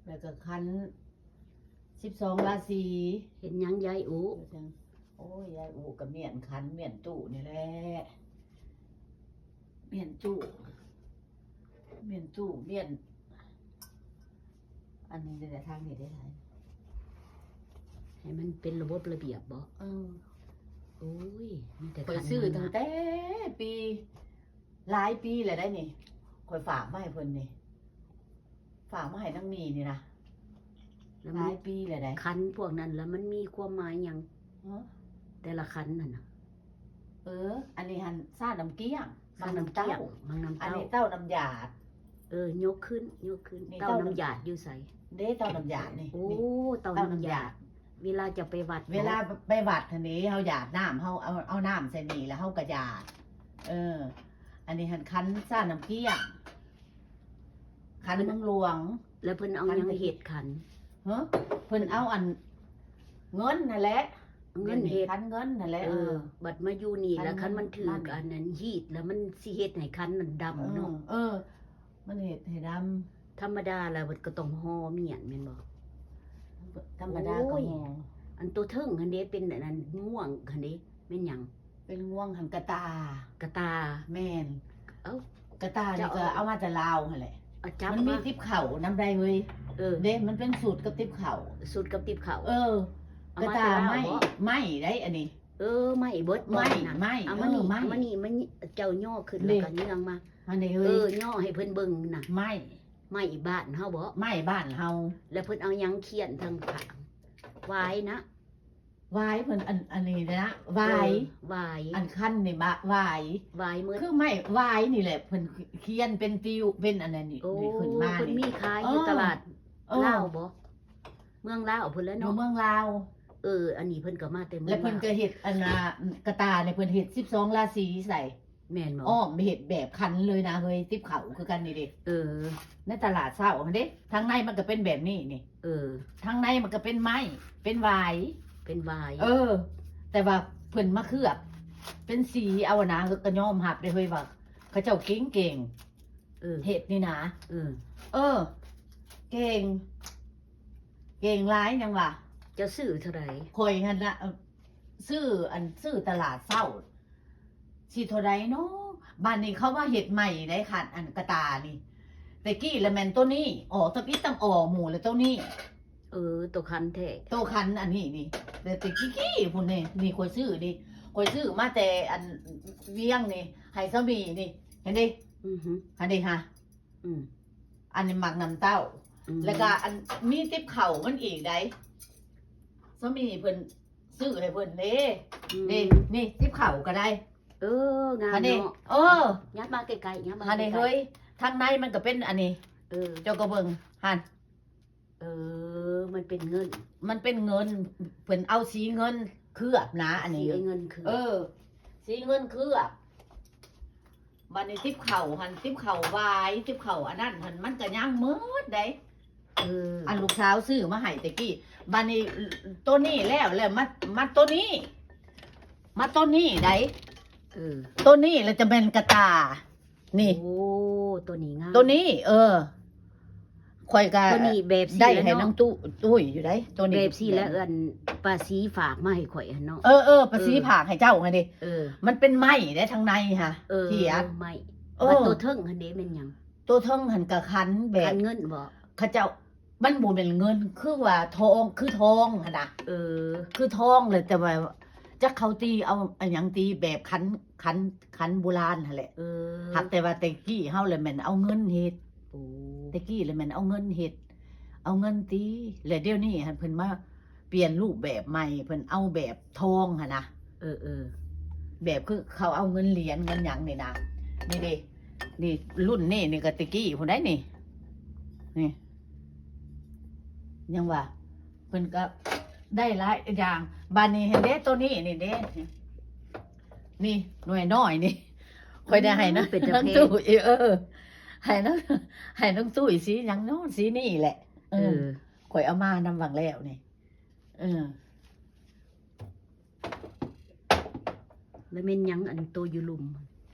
ແລ້ວກໍຂັນສິບສອງລາສີ. ເຮັດຫຍັງຍາຍອຸ? ໂອ້ຍ ຍາຍອຸກໍມ້ຽນຂັນມ້ຽນຕູ້ນີ້ແຫຼະ ມ້ຽນຕູ້ ມ້ຽນຕູ້ ມ້ຽນ ອັນນີ້ເດ້ ທາງນີ້ເດ້ ໃຫ້ມັນເປັນລະບົບລະບຽບບໍ? ເອີ ໂອ້ຍ ມີແຕ່ ຂ້ອຍຊື້ ຂັນ ຕັ້ງແຕ່ປີ ຫຼາຍປີແລ້ວໄດ໋ນີ້ ຂ້ອຍຝາກມາໃຫ້ເພິ່ນນີ້ ຝາກມາໃຫ້ນາງມີ່ນີ້ນະ ຫຼາຍປີແລ້ວໄດ໋. ຂັນພວກນັ້ນລະມັນມີຄວາມໝາຍຫຍັງ? ຮະ? ແຕ່ລະຂັນຫັ້ນນະ. ເອີ ອັນນີ້ຫັ້ນຊານ້ຳກ້ຽງ ໝາກນ້ຳເຕົ້າ ໝາກນ້ຳເຕົ້າ ອັນນີ້ເຕົ້ານ້ຳຢາດ. ເອີ ຍົກຂຶ້ນ ຍົກຂຶ້ນ ນີ້ ເຕົ້ານ້ຳຢາດຢູ່ໃສ? ເດ້ ເຕົ້ານ້ຳຢາດນີ້. ໂອ້ ນີ້ ເຕົ້ານ້ຳຢາດ ເຕົ້ານ້ຳຢາດ ເວລາຈະໄປວັດ ເວລາ ເນາະ ໄປວັດຫັ້ນເດ້ ເຮົາຢາດນ້ຳ ເຮົາເອົາ ເອົານ້ຳໃສ່ນີ້ ແລ້ວເຮົາກໍຢາດ. ເອີ ອັນນີ້ຫັ້ນຂັນຊານ້ຳກ້ຽງ ຂັນເມືອງຫຼວງ. ແລ້ວເພິ່ນເອົາຫຍັງເຮັດຂັນ? ຮະ? ເພິ່ນເອົາອັນ ເງິນຫັ້ນແຫຼະ ເງິນເຮັດ ຂັນເງິນຫັ້ນແຫຼະ. ເອີ ເອີ ບັດມາຢູ່ນີ້ລະ ຂັນມັນຖືກອັນນັ້ນຮີດລະ ມັນຊິເຮັດໃຫ້ຂັນນັ້ນດຳເນາະ. ເອີ ມັນເຮັດໃຫ້ດຳ. ທຳມະດາລະມັນກໍຕ້ອງຫໍ່ມ້ຽນແມ່ນບໍ່? ທຳມະດາກໍຫໍ່. ອັນໂຕເທິງຫັ້ນເດ້ ເປັນອັນນັ້ນ ງ່ວງຫັ້ນເດ້ ແມ່ນຫຍັງ? ເປັນງ່ວງຫັ້ນກະຕ່າ. ກະຕ່າ. ແມ່ນ. ເອົ້າ ກະຕ່ານີ້ກໍເອົາມາແຕ່ລາວຫັ້ນແຫຼະ. ມັນມີຕິບເຂົ້ານຳໄດ໋ເຮີ້ຍ. ເອີ ເດ້ ມັນເປັນສູດກັບຕິບເຂົ້າ. ສູດກັບຕິບເຂົ້າ. ເອີ ກະຕ່າໄມ້ ໄມ້ໄດ໋ອັນນີ້. ເອີ ໄມ້ເບິດ ໄມ້ ໄມ້ ເອີ ໄມ້ ມານີ້ ມານີ້ ເຈົ້າຍໍຂຶ້ນ ເດ້ ແລ້ວກໍເຍືອງມາ. ຫັ້ນເດ້ເຮີ້ຍ. ເອີ ຍໍໃຫ້ເພິ່ນເບິ່ງນະ. ໄມ້ ໄມ້ບ້ານເຮົາບໍ? ໄມ້ບ້ານເຮົາ. ແລ້ວເພິ່ນເອົາຫຍັງຂຽນທາງຂ້າງ? ຫວາຍນະ. ຫວາຍເພິ່ນ ອັນ ອັນນີ້ນະ ຫວາຍ ເອີ ຫວາຍ ອັນຄັນນີ້ ຫວາຍ ຫວາຍໝົດ ຄືໄມ້ຫວາຍນີ້ແຫຼະ ເພິ່ນຂຽນເປັນຕິວ ເປັນອັນນັ້ນນີ້ ໂອ້ ນີ້ຂຶ້ນມາ ເພິ່ນມີຂາຍຢູ່ ເອີ ຕະຫຼາດ ເອີ ລາວບໍ? ເມືອງລາວພຸ້ນແຫຼະເນາະ ຢູ່ເມືອງລາວ. ເອີ ອັນນີ້ເພິ່ນກໍມາແຕ່ເມືອງລາວ ແລ້ວເພິ່ນກໍເຮັດອັນນ່າ ກະຕ່ານີ້ ເພິ່ນເຮັດສິບສອງລາສີໃສ່. ແມ່ນບໍ່? ອ້ອມເຮັດແບບຂັນເລີຍນະເຮີ້ຍ ຕິບເຂົ້າຄືກັນນີ້ເດ້. ເອີ ໃນຕະຫຼາດເຊົ້າຫັ້ນເດ້ ທາງໃນມັນກໍເປັນແບບນີ້ນີ້. ເອີ ທາງໃນມັນກໍເປັນໄມ້ ເປັນຫວາຍ ເປັນຫວາຍ. ເອີ ແຕ່ວ່າເພິ່ນມາເຄືອບເປັນສີເອົານະ ກໍຍອມຮັບເດ້ເຮີ້ຍວ່າເຂົາເຈົ້າເກັ່ງໆ. ເອີ ເຮັດນີ້ນະ. ເອີ ເອີ ເກັ່ງ ເກັ່ງຫຼາຍຫຍັງວ່າ. ເຈົ້າຊື້ເທົ່າໃດ? ຂ້ອຍຫັ້ນນະ ຊື້ ອັນ ຊື້ຕະຫຼາດເຊົ້າ ຊິເທົ່າໃດເນາະ? ບາດນີ້ເຂົາມາເຮັດໃໝ່ໄດ໋ ຄັນ ອັນກະຕ່ານີ້ ແຕ່ກີ້ລະແມ່ນໂຕນີ້ ອອກຕຳອິດຕຳອໍໝູ່ລະໂຕນີ້. ເອີ ໂຕຄັນແທ້ ໂຕຄັນອັນນີ້ນີ້ ແຕ່ ແຕ່ກີ້ໆພຸ້ນນີ້ ນີ້ຂ້ອຍຊື້ນີ້ ຂ້ອຍຊື້ມາແຕ່ອັນວຽງນີ້ ໃຫ້ສາມີນີ້ ເຫັນເດ້. ອືຮຶ ຫັ້ນເດ້ຫະ. ອືມ ອັນນີ້ໝາກນ້ຳເຕົ້າ ອືມ ແລ້ວກະອັນມີຕິບເຂົ້າມັນອີກໃດ໋ ສາມີເພິ່ນຊື້ໃຫ້ເພິ່ນເດ້. ອືມ ນີ້ ນີ້ຕິບເຂົ້າກໍໄດ້. ເອີ ງາມເນາະ ເອີ ຍັບມາໃກ້ໆ ຍັບມາໃກ້ໆ ຫັ້ນເດ້ເຮີ້ຍ ທາງໃນມັນກໍເປັນອັນນີ້. ເອີ ເຈົ້າກໍເບິ່ງຫັ້ນ. ເອີ ມັນເປັນເງິນ ມັນເປັນເງິນ ເພິ່ນເອົາສີເງິນເຄືອບນະ ອັນນີ້ ສີເງິນເຄືອບ. ເອີ ສີເງິນເຄືອບ. ບາດນີ້ຕິບເຂົ້າຫັ້ນ ຕິບເຂົ້າຫວາຍ ຕິບເຂົ້າອັນນັ້ນຫັ້ນ ມັນກໍຍັງໝົດໄດ໋. ເອີ ອັນລູກສາວຊື້ມາໃຫ້ແຕ່ກີ້ ບາດນີ້ໂຕນີ້ແລ້ວ ແລ້ວມາ ມາໂຕນີ້ ມາໂຕນີ້ໄດ໋. ເອີ ໂຕນີ້ລະຈະແມ່ນກະຕ່າ ນີ້. ໂອ້ ໂຕນີ້ງາມ ໂຕນີ້. ເອີ ຂ້ອຍກະ ໂຕນີ້ແບບສີ ໄດ້ໃຫ້ ແລ້ວເນາະ ນາງຕຸ້ ຕຸ້ຍຢູ່ໄດ໋ ໂຕນີ້ແບບສີ ແລ້ວອັນປ້າສີຝາກມາໃຫ້ຂ້ອຍຫັ້ນເນາະ. ເອີໆ ປ້າສີ ເອີ ຝາກໃຫ້ເຈົ້າຫັ້ນເດ້. ເອີ ມັນເປັນໄມ້ໄດ໋ ທາງໃນຫະ. ເອີ ທີ່ອັດໄມ້. ເອີ ບາດໂຕເທິງຫັ້ນເດ້ແມ່ນຫຍັງ? ໂຕເທິງຫັ້ນກະຂັນແບບ ຂັນເງິນບໍ? ເຂົາເຈົ້າ ມັນບໍ່ແມ່ນເງິນ ຄືວ່າທອງ ຄືທອງຫັ້ນນະ. ເອີ ຄືທອງແຫຼະ ແຕ່ວ່າຈັກເຂົາຕີເອົາອັນຫຍັງຕີ ແບບຂັນ ຂັນ ຂັນໂບລານຫັ້ນແຫຼະ. ເອີ ຫາກແຕ່ວ່າແຕ່ກີ້ເຮົາລະແມ່ນເອົາເງິນເຮັດ. ໂອ້ ແຕ່ກີ້ລະແມ່ນເອົາເງິນເຮັດ ເອົາເງິນຕີ ແລະດຽວນີ້ຫັ້ນເພິ່ນມາປ່ຽນຮູບແບບໃໝ່ ເພິ່ນເອົາແບບທອງຫັ້ນນະ. ເອີໆ ແບບຄືເຂົາເອົາເງິນຫຼຽນເງິນຫຍັງນີ້ນະ. ນີ້ເດ້ ນີ້ລຸ້ນນີ້ ນີ້ກໍແຕ່ກີ້ພຸ້ນໄດ໋ນີ້. ນີ້ ຍັງວ່າ ເພິ່ນກໍໄດ້ຫຼາຍຢ່າງ. ບາດນີ້ເຫັນເດ້ ໂຕນີ້ນີ້ເດ້ ນີ້ໜ່ວຍນ້ອຍນີ້ ຂ້ອຍໄດ້ໃຫ້ນາງ ເປັນຕາແພງ ຕຸ້ຍ ເອີ ໃຫ້ນາງ ໃຫ້ນາງຕຸ້ຍສີຫຍັງເນາະ ສີນີ້ແຫຼະ. ເອີ ເອີ ຂ້ອຍເອົາມານຳຫວ່າງແລ້ວນີ້. ເອີ ແລ້ວແມ່ນຫຍັງ ອັນໂຕຢູ່ລຸ່ມ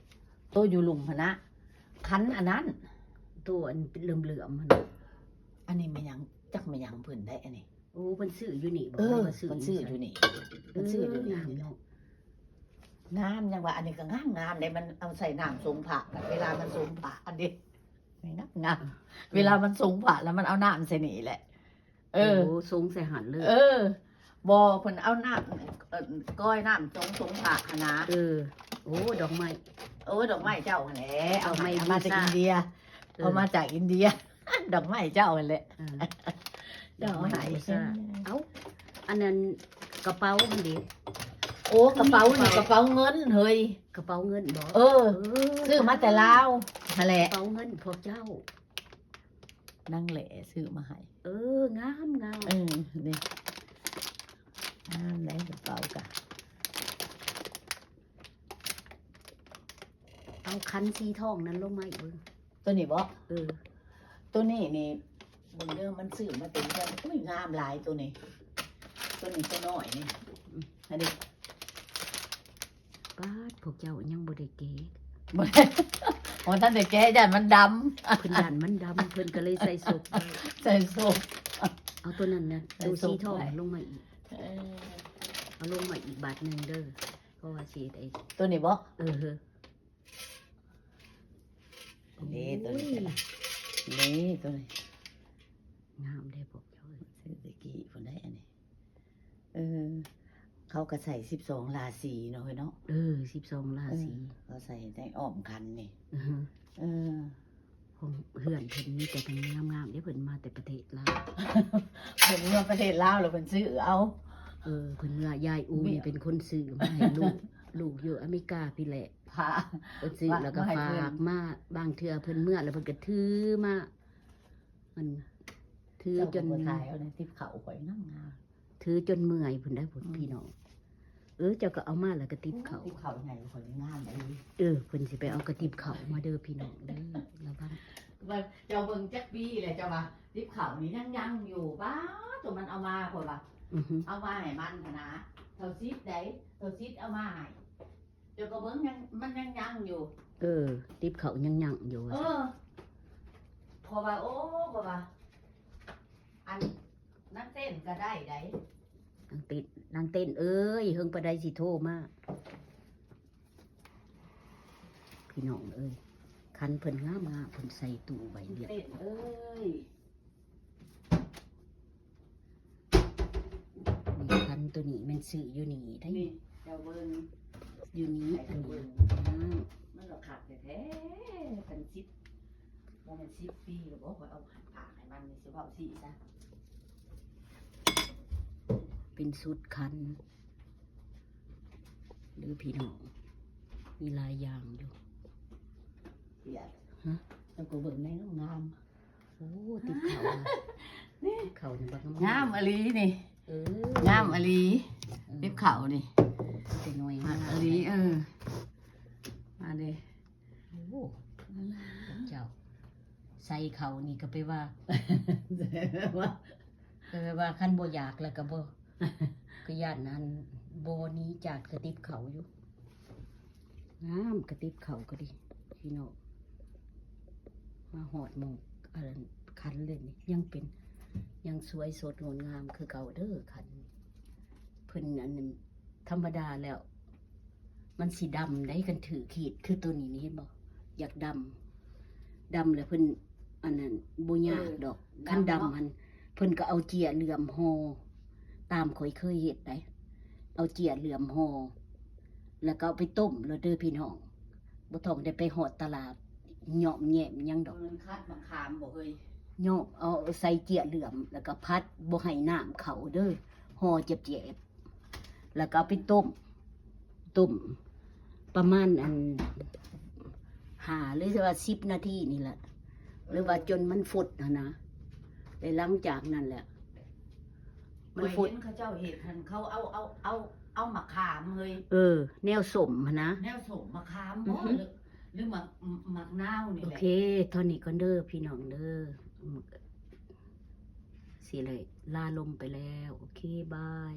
ໂຕຢູ່ລຸ່ມຫັ້ນນະ ຄັນອັນນັ້ນ ໂຕອັນເຫຼື້ອມໆຫັ້ນນະ. ອັນນີ້ແມ່ນຫຍັງ? ຂຶ້ນໄດ້ອັນນີ້ ໂອ້ ເພິ່ນຊື້ຢູ່ນີ້ບໍ່? ເອີ ເພິ່ນຊື້ຢູ່ນີ້ ເພິ່ນຊື້ຢູ່ນີ້ ເອີ ເພິ່ນຊື້ຢູ່ນີ້ ງາມເນາະ ງາມ ຍັງວ່າອັນນີ້ກໍງາມໆເດ້ ມັນເອົາໃສ່ນ້ຳສົງພະ ເວລາມັນສົງພະອັນນີ້ ງາມໆ ເວລາມັນສົງພະແລ້ວມັນເອົານ້ຳໃສ່ນີ້ແຫຼະ ເອີ ໂອ້ ສົງໃສ່ຫັ້ນເລີຍ ເອີ ບໍ່ ເພິ່ນເອົານ້ຳ ເອີ ກ້ອຍນ້ຳສົງ ສົງພະຫັ້ນນະ ເອີ ໂອ້ ດອກໄມ້ ໂອ້ ດອກໄມ້ເຈົ້າຫັ້ນແຫຼະ ເອົາມາແຕ່ອິນເດຍ ເອີ ເອົາມາຈາກອິນເດຍ ດອກໄມ້ເຈົ້າຫັ້ນແຫຼະ ເອີ ດອກໄມ້ ເອົ້າ ອັນນັ້ນກະເປົາຫັ້ນເດ ໂອ້ ກະເປົານີ້ ກະເປົາເງິນເຮີ້ຍ ກະເປົາເງິນບໍ່? ເອີ ເອີ ຊື້ມາແຕ່ລາວຫັ້ນແຫຼະ ກະເປົາເງິນພວກເຈົ້າ ນາງແຫຼຊື້ມາໃຫ້ ເອີ ງາມໆ ເອີ ນີ້ ງາມເດ້ ກະເປົາກະ ເອົາຄັນສີທອງນັ້ນລົງມາອີກເບິ່ງ ໂຕນີ້ບໍ່? ເອີ ໂຕນີ້ນີ້ ເບິ່ງເດີ ມັນຊື້ມາແຕ່ເຮືອນ ອຸ້ຍ ງາມຫຼາຍໂຕນີ້ ໂຕນີ້ໂຕນ້ອຍນີ້ ອືມ ອັນນີ້ ປາດ ພວກເຈົ້າຍັງບໍ່ໄດ້ແກະ ບໍ່ໄດ້ ບໍ່ທັນໄດ້ແກະ ຢ້ານມັນດຳ ເພິ່ນຢ້ານມັນດຳ ເພິ່ນກໍເລີຍໃສ່ສົບໄວ້ ໃສ່ສົບ ເອົາໂຕນັ້ນນະ ໃສ່ສົບ ໂຕສີທອງໄວ້ ລົງມາອີກ ເອີ ເອົາລົງມາອີກບາດໜຶ່ງເດີ ເພາະວ່າຊິເຮັດໃຫ້ ໂຕນີ້ບໍ່? ເອີ ເອີ ນີ້ໂຕນີ້ກໍໄດ້ ນີ້ໂຕນີ້ ງາມເດ້ພວກເຈົ້າ ຊື້ແຕ່ກີ້ພຸ້ນໃດ໋ອັນນີ້ ເອີ ເຂົາກໍໃສ່ສິບສອງລາສີເນາະເຮີ້ຍເນາະ ເອີ ສິບສອງລາສີ ເອີ ເຂົາໃສ່ໃນອ້ອມຄັນນີ້ ອືຮຶ ເອີ ຂອງເຮືອນເພິ່ນມີແຕ່ງາມໆເດ້ ເພິ່ນມາແຕ່ປະເທດລາວ ເພິ່ນເມືອປະເທດລາວແລ້ວເພິ່ນຊື້ເອົາ ເອີ ເພິ່ນເມືອ ຍາຍອູນີ້ເປັນຄົນຊື້ມາໃຫ້ລູກ ລູກຢູ່ອາເມລິກາພີ້ແຫຼະ ພາ ເພິ່ນຊື້ແລ້ວກໍຝາກມາ ບາງເທື່ອເພິ່ນເມືອແລ້ວເພິ່ນກໍຖືມາ ມັນຖືຈົນ ເຈົ້າກໍບໍ່ຖ່າຍເອົາໃນຕິບເຂົ້າຂ້ອຍງາມໆ ຖືຈົນເມື່ອຍພຸ້ນໄດ໋ພຸ້ນ ອືມ ພີ່ນ້ອງ ເອີ ເຈົ້າກໍເອົາມາແລ້ວກະຕິບເຂົ້າ ໂອ້ ຕິບເຂົ້າໃຫຍ່ຂ້ອຍງາມອີ່ຫຼີ ເອີ ເພິ່ນຊິໄປເອົາກະຕິບເຂົ້າມາເດີພີ່ນ້ອງເດີ ລະວັງ ວ່າເຈົ້າເບິ່ງຈັກປີແລ້ວ ເຈົ້າວ່າຕິບເຂົ້ານີ້ຍັງຍັງຢູ່ ປ້າໂຕ ມັນເອົາມາ ຂ້ອຍວ່າ ອືຮຶ ເອົາມາໃຫ້ມັນຫັ້ນນະ ເທົ່າສິດໃດ໋ ເທົ່າສິດເອົາມາໃຫ້ ເຈົ້າກໍເບິ່ງ ຍັງ ມັນຍັງຍັງຢູ່ ເອີ ຕິບເຂົ້າຍັງຍັງຢູ່ ເອີ ເພາະວ່າ ໂອ້ ເພາະວ່າ ອັນ ນາງເຕັ້ນກໍໄດ້ໃດ໋ ນາງເຕັ້ນ ນາງເຕັ້ນເອີຍ ເຫິງປານໃດຊິໂທມາ ພີ່ນ້ອງເອີຍ ຄັນເພິ່ນງາມໆ ເພິ່ນໃສ່ຕູ້ໄວ້ລຽບ ເຕັ້ນເອີຍ ນີ້ ຄັນໂຕນີ້ແມ່ນຊື້ຢູ່ນີ້ໄດ໋ ນີ້ ເຈົ້າເບິ່ງ ຢູ່ນີ້ ໃຫ້ເຈົ້າເບິ່ງ ອັນນີ້ ອືມ ມັນລະຄັກແທ້ໆ ເປັນສິບ ບໍ່ແມ່ນສິບປີແລ້ວບໍ່ ຂ້ອຍເອົາຝາກໃຫ້ມັນນີ້ ຊິເວົ້າຊີ້ຊະ ເປັນຊຸດຄັນເດີພີ່ນ້ອງ ມີຫຼາຍຢ່າງຢູ່ ຮະ ເຈົ້າກໍເບິ່ງໃນງາມ ໂອ້ ຕິບເຂົ້າ ຕິບເຂົ້ານີ້ບັກງາມ ງາມອີ່ຫຼີນີ້ ເອີ ງາມອີ່ຫຼີ ເອີ ຕິບເຂົ້ານີ້ ແຕ່ໜ່ວຍງາມອີ່ຫຼີ ເອີ ມາເດ້ ໂອ້ ເຈົ້າ ໃສ່ເຂົ້ານີ້ກໍໄປວ່າ ກໍແບບວ່າຄັນບໍ່ຢາກແລ້ວກໍບໍ່ ກໍຢ້ານອັນບໍ່ໜີຈາກກະຕິບເຂົ້າຢູ່ ງາມ ກະຕິບເຂົ້າກໍດີພີ່ນ້ອງ ມາຮອດໝ່ອງອັນຄັນເລີຍນີ້ ຍັງເປັນ ຍັງສວຍສົດງົດງາມຄືເກົ່າເດີຄັນ ເພິ່ນອັນ ທຳມະດາແລ້ວ ມັນຊິດຳໄດ໋ ຄັນຖືກຮີດ ຄືໂຕນີ້ນີ້ ເຫັນບໍ່ ຢາກດຳ ດຳແລ້ວເພິ່ນ ອັນນັ້ນ ບໍ່ຍາກດອກ ເອີ ຄັນດຳຫັ້ນ ເພິ່ນກໍເອົາເຈ້ຍເຫຼື້ອມຫໍ່ ຕາມຂ້ອຍເຄີຍເຮັດໄດ໋ ເອົາເຈ້ຍເຫຼື້ອມຫໍ່ ແລ້ວກໍເອົາໄປຕົ້ມໂລດເດີພີ່ນ້ອງ ບໍ່ຕ້ອງໄດ້ໄປຮອດຕະຫຼາດ ຍ້ອມແຍ້ມຫຍັງດອກ ມັນຂັດມະຂາມບໍ່ເຮີ້ຍ ຍ້ອມ ເອົາໃສ່ເຈ້ຍເຫຼື້ອມ ແລ້ວກໍຜັດ ບໍ່ໃຫ້ນ້ຳເຂົ້າເດີ ຫໍ່ແຈບໆ ແລ້ວກໍເອົາໄປຕົ້ມ ຕົ້ມປະມານອັນ ຫ້າ ຫຼືວ່າສິບນາທີນີ້ແຫຼະ ຫຼືວ່າຈົນມັນຟົດຫັ້ນນະ ແລ້ວຫຼັງຈາກນັ້ນແຫຼະ ມັນຟົດ ຂ້ອຍເຫັນເຂົາເຈົ້າເຮັດຫັ້ນ ເຂົາເອົາ ເອົາ ເອົາ ເອົາໝາກຂາມເຮີ້ຍ ເອີ ແນວສົ້ມຫັ້ນນະ ແນວສົ້ມໝາກຂາມບໍ່ ອືຮຶ ຫຼື ຫຼືໝາກ ໝາກນາວນີ້ແຫຼະ ໂອເຄ ເທົ່ານີ້ກ່ອນເດີພີ່ນ້ອງເດີ ຊິໄດ້ລາລົມໄປແລ້ວ ໂອເຄ ບາຍ.